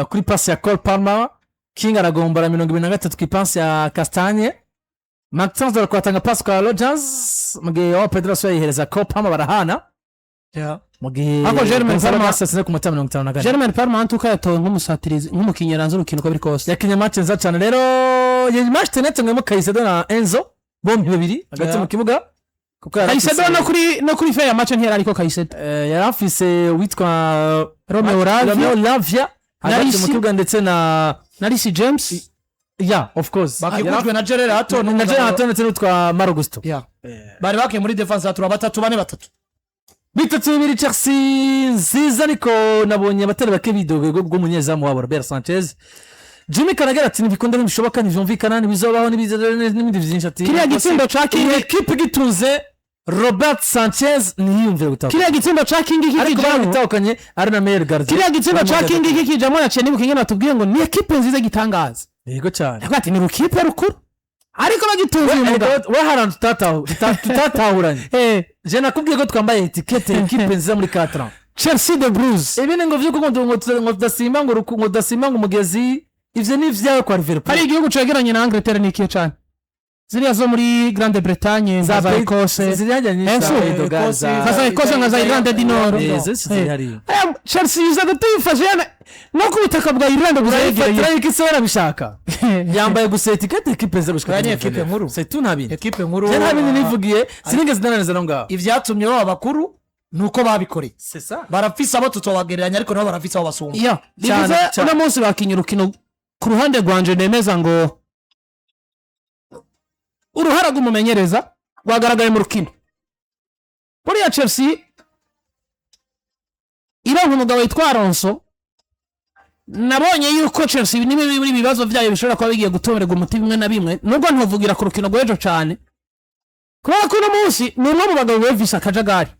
Kuri pasi ya Cole Palmer, King aragombora 23 ku ipasi ya Castagne. Maxence atanga pasi kwa Rogers, mu gihe Joao Pedro asubira yihereza Cole Palmer, barahana mu gihe Ariko Jeremy Gonzalo Palmer- Garcia atsinze ku munota 54. Jermaine Palmer antuka yatowe nk'umusatirizi, nk'umukinnyi yaranze urukino uko biri kose. Yakinye match nziza cyane. Rero iyi match tenetengwemo Caicedo na Enzo bombi babiri hagati mu kibuga, kuko yari Caicedo no kuri fin ya match ntiyari, ariko Caicedo yari afise uwitwa Romeo Lavia. Romeo Lavia hagati mu Reece. kibuga ndetse na na Reece James. Yeah, of course. Bakikujwe na Jorrel Hato. Na Jorrel Hato ndetse n'uwitwa Malo Gusto. Yeah. Bari bakiye muri défense hatura batatu, bane, batatu. 3-2, Chelsea nziza, ariko nabonye abatari bake bidoga bw'umunyezamu wabo Robert Sanchez. Jamie Carragher ati: "Ntibikunda, ntibishoboka, ntibyumvikana, ntibizobaho, n'ibindi byinshi." Ati Kiriya gitsindo ca iyi King ekipe gitunze Robert Sanchez ntiyiyumvire gutaha. Kiriya gitsindo ca King Ariko kikijamo baragitahukanye ari na meilleur gardien. Kiriya gitsindo ca King kikijamo, yaciye nibuka ingene batubwiye ngo ni ekipe nziza gitangaza. Yego cyane. Yavuga ati ni rukipe rukuru, ariko bagitunze uyu mugabo. We, hari ahantu tutatahuranye. Je nakubwiye ko twambaye étiquette ekipe nziza muri 4 ans. Chelsea the Blues. Ibi ngo vyuko ngo tudasimba ngo tudasimba ngo umugezi, ivyo ni ivyawe kwa Liverpool. Hari igihugu cegeranye na Angleterre, ni ikihe cane? Ziriya zo muri Grande Bretagne nka za Ecosse. Ziriya nyinshi Eh, za su. Douglas, Nka za Ecosse, nka za Irlande du Nord. Zose ziri hariya. Aya, Chelsea iza gutuyifashe yana no ku butaka bwa Irlande gusa yegereye. Urayifatira yuko isi barabishaka, yambaye gusa étiquette ekipe nziza gushika. Oya, ni ekipe nkuru. C'est tout, nta bindi. Ekipe nkuru. Je nta bindi nivugiye, sinigeze ndananiza no ngaho. Ibyatumye baba bakuru ni uko babikoreye. C'est ça. Barafise abo tutobagereranya, ariko nabo barafise abo basumba. Ya. Cyane, Bivuze cyane. uno munsi bakinye urukino, ku ruhande rwanje nemeza ngo uruhara rw'umumenyereza rwagaragaye mu rukino. Buriya Chelsea ironka umugabo witwa Alonso, nabonye yuko Chelsea nimwe muri ibibazo byayo bishobora kuba bigiye gutorerwa umuti bimwe na bimwe, nubwo ntuvugira ku rukino rw'ejo cyane, kubera ko uno munsi ni umwe mu bagabo bevise akajagari.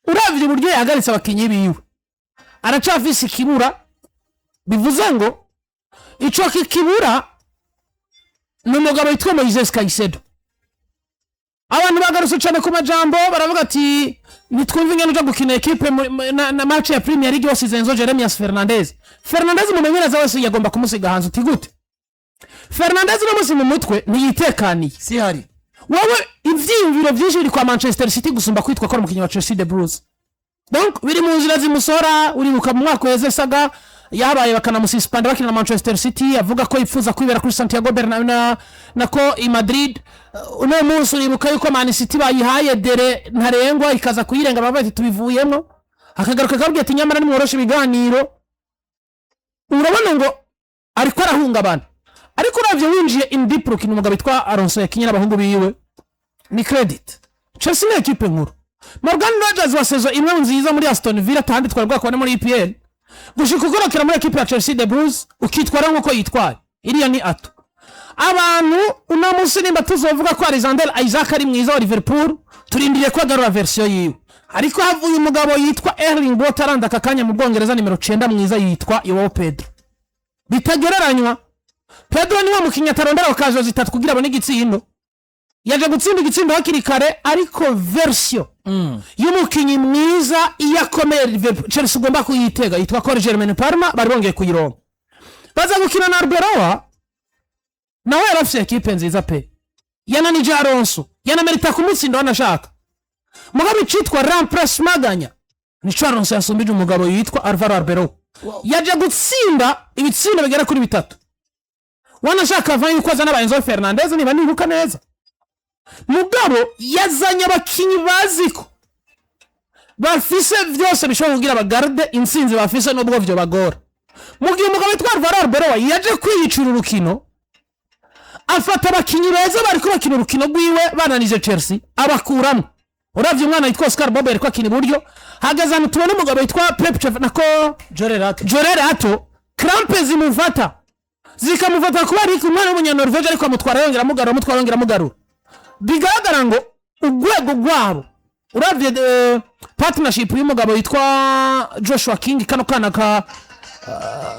Uravye uburyo yahagaritse abakinyi biwe, aracafise ikibura. Bivuze ngo ico kikibura ni umugabo witwa Moises Caicedo. Abantu bagarutse cyane ku majambo, baravuga ati ntitwumve ingene uja gukina ekipe na match ya Premier League wasize Enzo Jeremias Fernandez. Fernandez, umumenyereza wese yagomba kumusiga hanze. Uti gute? Fernandez uno munsi mu mutwe ntiyitekaniye. Si hari. Wowe ivyiyumviro vyinshi biri kwa Manchester City gusumba kwitwa ko ari umukinnyi wa Chelsea the Blues. Donc biri mu nzira zimusora. Uribuka mu mwaka uheze saga yabaye, bakanamususpenda bakina na Manchester City, avuga ko yifuza kwibera kuri Santiago Bernabeu nako i Madrid. Uno munsi uribuka yuko Man City bayihaye délai ntarengwa, ikaza kuyirenga, bavuga ati tubivuyemo, akagaruka akabwira ati nyamara nimworoshe ibiganiro. Urabona ngo ariko arahungabana, ariko uravye winjiye in deep rukino umugabo witwa Alonso yakinye n'abahungu biwe, ni credit. Chelsea ni ekipe nkuru. Morgan Rogers wa saison imwe nziza muri Aston Villa, atandi twari bwakubone muri EPL, gushika ukorokera muri ekipe ya Chelsea the Blues ukitwara nk'uko yitwaye, iriya ni ato. Abantu uno munsi nimba tuzovuga ko Alexander Isak ari mwiza wa Liverpool, turindiriye ko agarura version yiwe. Ariko havuye umugabo yitwa Erling Braut Haaland, aka kanya mu Bwongereza nimero 9 mwiza yitwa Joao Pedro, bitagereranywa. Pedro niwe mukinnyi atarondera occasion zitatu kugira abone igitsindo. Yaje gutsinda igitsindo hakiri kare, ariko version y'umukinnyi mwiza iyo akomeye Chelsea ugomba kuyitega yitwa Cole Jermaine Palmer, bari bongeye kuyironka. Baza gukina na Arbeloa, nawe yari afise ekipe nziza pe, yananije Alonso, yanamerita kumutsinda wanashaka. Mugabo icitwa remplacement ganya nico Alonso yasumbije umugabo yitwa Alvaro Arbeloa. Yaje gutsinda ibitsindo bigera kuri bitatu, wanashaka ava yuko azana ba Enzo Fernandez niba nibuka neza. Mugabo yazanye abakinyi bazi ko bafise vyose bishobora kugira bagarde intsinzi bafise nubwo vyo bagora. Mu gihe umugabo witwa Alvaro Arbeloa yaje kwiyicira urukino, afata abakinyi beza bariko bakina urukino rwiwe bananije Chelsea, abakuramo. Uravye umwana witwa Oscar Bob yariko akina iburyo, hageze ahantu tubona umugabo witwa Pep Chef nako Jorrel Hato. Jorrel Hato, crampes zimufata, zikamufata kuba ari umwana w'umunyanorvege, ariko amutwara yongera amugarura, amutwara yongera amugarura. Bigaragara ngo urwego rwabo, uravye partnership y'umugabo witwa Joshua King, kano kana ka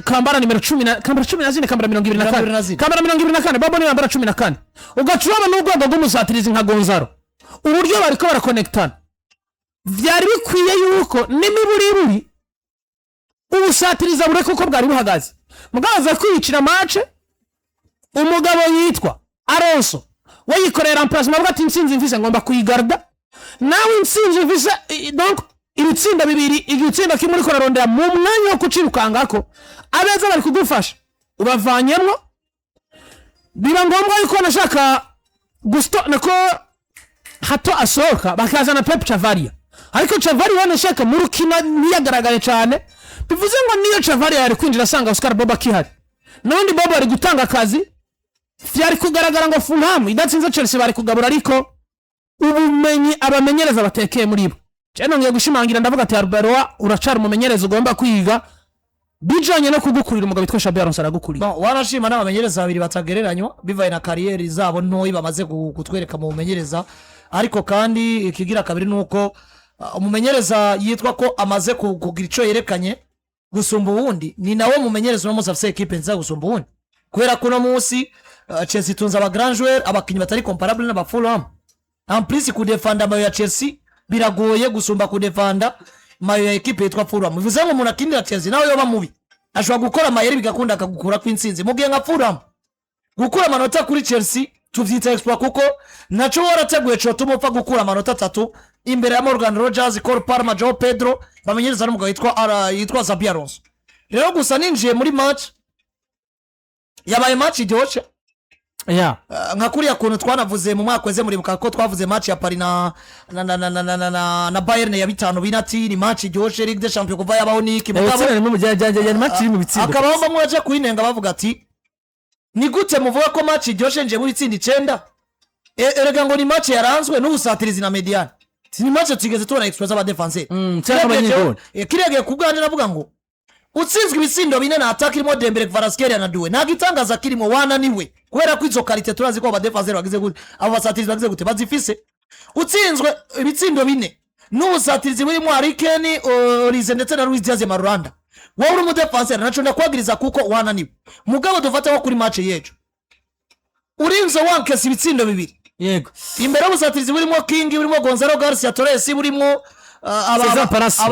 kambara nimero cumi na kambara 14, kambara 24. 24. Kambara 24. Babo niwe yambara 14. Ugaca urabona n'urwego rw'umusatirizi nka Gonzalo, uburyo bariko barakonektana, vyari bikwiye yuko n'imiburiburi. Ubusatiriza bureke uko bwari buhagaze, mugabo aza kwiyicira match. Umugabo yitwa Alonso we yikorera remplacement, avuga ati: "Intsinzi mfise ngomba kuyigarda." Nawe intsinzi mfise donc ibitsinda bibiri, igitsinda kimwe uriko urarondera mu mwanya wo kucirukangako, abeza bari kugufasha ubavanyemwo. Biba ngombwa yuko nashaka gusto nako hato asohoka, bakazana Pep Chavaria, ariko Chavaria wanashaka mu rukino ntiyagaragaye cyane. Bivuze ngo niyo Chavaria yari kwinjira asanga Oscar Bob akihari, n'ubundi Bob ari gutanga akazi. Vyari kugaragara ngo Fulham idatsinze Chelsea bari kugabura, ariko ubumenyi abamenyereza batekeye muri bo, je nongeye gushimangira, ndavuga ati: "Arbeloa uracari umumenyereza ugomba kwiga bijanye no kugukurira." Umugabo witwa Xabi Alonso aragukurira. Bon, wanashima n'abamenyereza babiri batagereranywa bivaye na carrière zabo ntoyi bamaze kutwereka mu bumenyereza. Ariko kandi ikigira kabiri ni uko umumenyereza yitwa ko amaze kugira icyo yerekanye gusumba uwundi ni nawe mumenyereza uno munsi afise ekipe nziza gusumba uwundi, kubera ko uno munsi Chelsea itunze aba grand joueur, abakinnyi batari comparable n'aba Fulham. En plus, kudefanda maillot ya Chelsea biragoye gusumba kudefanda maillot ya ekipe yitwa Fulham. Bivuze ngo umuntu akinira Chelsea nawe yoba mubi ashobora gukora amayeri bigakunda akagukura kw'intsinzi, mu gihe nka Fulham gukura amanota kuri Chelsea tuvyita exploit, kuko naco warateguye cotuma upfa gukura amanota atatu imbere ya Morgan Rogers, Cole Palmer, Joao Pedro bamenyereza n'umugabo yitwa Xabi Alonso. Rero gusa ninjiye muri match, yabaye match iryoshe. Nka kuriya kuntu twanavuze mu mwaka weze, muribuka ko twavuze match ya Paris na Bayern ya 5-4, ati ni match iryoshe, Ligue des Champions kuva yabaho niki. Mugabo Itsinda rimwe mu bya match iri mu bitsindo. Akabaho bamwe baje kuyinenga bavuga ati: "Ni gute muvuga ko match iryoshe nje mu bitsinda 9?" Erega ngo ni match yaranzwe n'ubusatirizi na médiane, si ni match tugeze tubona exploit z'abadefenseri. Cyangwa abanyegoli. Kiriya ku bwanjye navuga ngo utsinzwe ibitsindo 4 na attaque irimo Dembele, Kvaratskhelia na Doué, ntabwo itangaza kirimo, wananiwe, kubera ko izo qualité turazi ko abadefenseri bagize gute, abo basatirizi bagize gute, bazifise. Utsinzwe ibitsindo 4 n'ubusatirizi burimo Harry Kane, Olise ndetse na Luis Diaz Marulanda, wowe uri umudefenseri naco ndakwagiriza kuko wananiwe. Mugabo dufate nko kuri match y'ejo, urinze wankesa ibitsindo 2 imbere y'ubusatirizi burimo King, burimo Gonzalo Garcia Torres, burimo Cesar Palacio.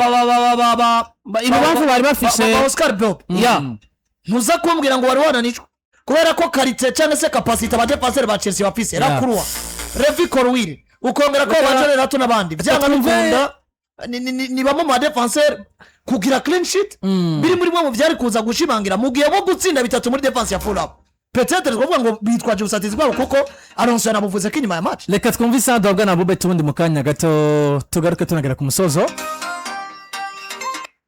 Ibubamfu bari bafise ba Oscar Bob, ntuza kumbwira ngo wari wananijwe, kubera ko qualité cyangwa se capacité abadefenseri ba Chelsea bafise, Lacroix, Levi Colwill, ukongera ko ba Jorrel Hato n'abandi, byanga bikunda ni bamwe mu badefenseri kugira clean sheet biri muri bimwe mu byari kuza gushimangira, mu gihe bo gutsinda 3 muri défense ya Fulham, peut-être twavuga ngo bitwaje ubusatirizi bwabo, kuko Alonso yanabuvuze ko inyuma ya match. Reka twumve isaha duhabwa na Bubet, ubundi mu kanya gato tugaruke tunagera ku musozo.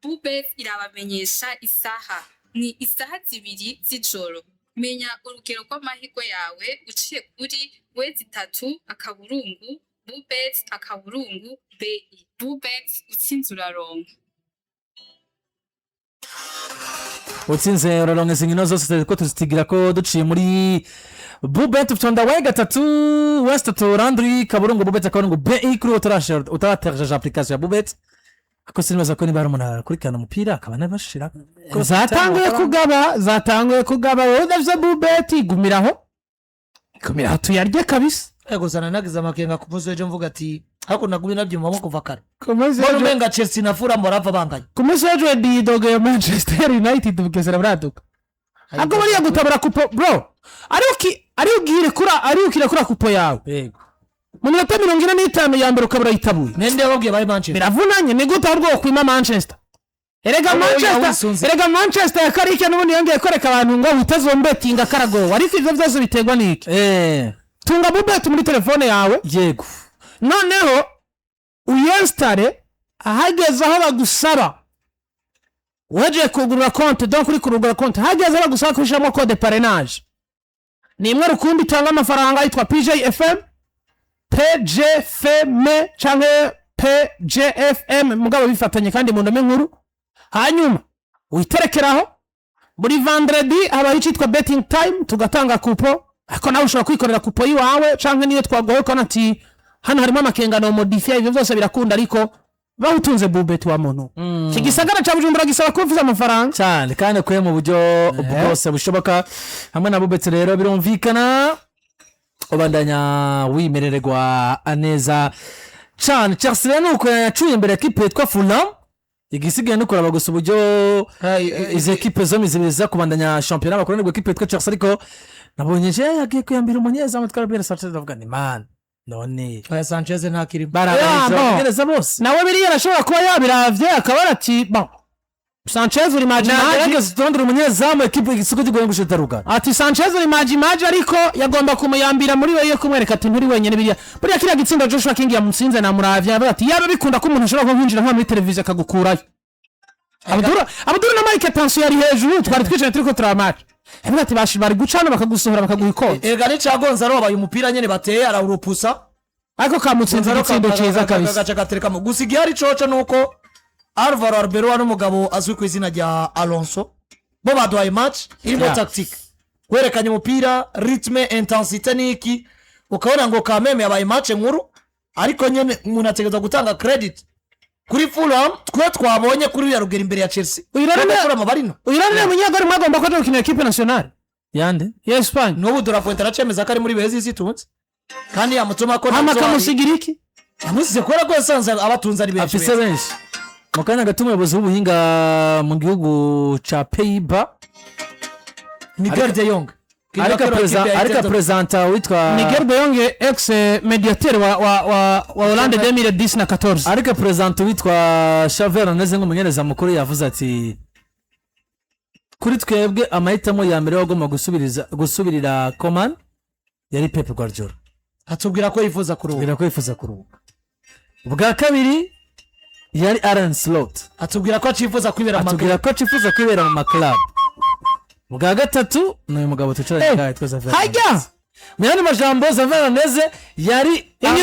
Bubet irabamenyesha isaha ni isaha 2 z'ijoro. Menya urugero rw'amahirwe yawe uciye kuri www.bubet.bi. Bubet, utsinze uraronka. Utsinze uraronka. Izi nkino zose ko tuzitigira ko duciye muri Bubet, ufite we gatatu wese tatu randri kaburungu bubet akaburungu bi kuri utaratereje application ya Bubet. Ako sinibaza ko niba hari umuntu akurikirana umupira akaba anabashira. Zatanguye kugaba, zatanguye kugaba. Wowe udafite Bubet, gumiraho, gumiraho tuyarye kabisa. Ego, zana nagize amakenga ku munsi w'ejo, mvuga ati ariko nagumye nabyumvamo kuva kare, Ku munsi mbona w'ejo umenga Chelsea na Fulham barava banganya. Ku munsi w'ejo didogo Manchester United Bugesera buraduka, ahubwo buriya gutabura kupo bro, ari ubwire kura, ari ukira kura kupo yawe mu minota 45 ya mbere ukaba urayitabuye. Nende yababwiye bari Manchester? Biravunanye. Ni gute ahubwo wokwima Manchester erega? Oya, Manchester wisunze. Erega Manchester ya Karike n'ubundi yongeye kwereka abantu ngo utazombetinga karagowe, ariko ivyo byose biterwa n'iki? Tunga Bubet muri telefone yawe, noneho uyensitare. Ahageze aho bagusaba wagiye kugurura konti, donc uri kurugura konti, hageze aho bagusaba kubishyiramo code parrainage, ni imwe rukumbi itanga amafaranga yitwa PJFM, PJFM cyangwa PJFM, mugabo bifatanye kandi mu ndome nkuru. Hanyuma witerekeraho buri vendredi habaho icyitwa betting time, tugatanga kupo, ariko nawe ushobora kwikorera kupo y'iwawe cyangwa niyo twaguhaye ukabona ati hano harimo amakengano modifiye, ibyo byose birakunda. Ariko baho utunze Bubet wa muntu, iki gisagara cya Bujumbura gisaba kuba ufite amafaranga. Cyane, kandi ukuye mu buryo bwose bushoboka hamwe na Bubet. Rero birumvikana ubandanya wimererwa neza cyane. Chelsea rero nuko yacuye imbere ekipe yitwa Fulham. Igisigaye no kuraba gusa uburyo izi ekipe zombi ziza kubandanya shampiyona bakora, nibwo ekipe yitwa Chelsea. Ariko nabonye je yagiye kuyambira umunyezamu witwa Robert Sanchez, ndavuga ni man none Oya, Sanchez ntakirimo. Barabarije Bon. abamenyereza bose. Nawe biriya arashobora kuba yabiravye, akaba ati: "Bon, Sanchez uri maji maji." Nagerageza turondere umunyezamu, ekipe isoko kigoye gushita rugana. Ati: "Sanchez uri maji maji," ariko yagomba kumuyambira muri we yo kumwereka ati: "Nturi wenyine." Biriya buriya kiriya gitsinda Joshua King yamutsinze, namuravye aravuga ati: "Yaba bikunda ko umuntu ashobora kwinjira nko muri televiziyo akagukurayo." Abdul na Mike Tansiyo yari hejuru, twari twicaye turiko turaba match, aravuga ati: "Bashi bari guca hano bakagusohora, bakaguha ikoti." Erega n'icya Gonzalo, wabaye umupira nyene bateye arawurupusa. Ariko kamutsinze igitsindo cyiza kabisa. Gace gaterekamo. Gusa igihari coco ni uko Alvaro Arbeloa n'umugabo azwi ku izina rya Alonso bo baduhaye match irimo tactique, werekanye umupira, rythme, intensité n'iki, ukabona ngo kameme yabaye match nkuru. Ariko nyene umuntu ategerezwa gutanga credit kuri Fulham, twe twabonye kuri uriya rugero imbere ya Chelsea. Uyu rero Kuko Fulham barino. Uyu rero ni umunyegori mwagomba ko aja gukina équipe nationale yande? Ya Espagne. N'ubu De La Fuente aracemeza ko ari muri beza isi tunze, kandi yamutuma ko hama ntazo akamusigira iki? Yamusize kubera ko yasanze abatunze ari benshi. Afise Beza. benshi. Mu kanya gato umuyobozi w'ubuhinga mu gihugu ca Pays-Bas Miguel de Jong. Ariko perezida witwa Miguel de Jong, ex médiateur wa Hollande 2010 na 14. Ariko perezida witwa Xavi Hernandez nk'umumenyereza mukuru yavuze ati: "Kuri twebwe amahitamo ya mbere wagomba gusubirira Koeman yari Pep Guardiola." Atubwira ko yifuza kuruhuka. Tubwira ko yifuza kuruhuka. Ubwa kabiri yari Arne Slot. Atubwira ko acifuza kwibera mu Atubwira ko acifuza kwibera mu ma club. Ubwa gatatu ni uyu mugabo twicaranye ngaha witwa Xavi Hajya Hernandez. Mu yandi majambo, Xavi Hernandez yari Inyuma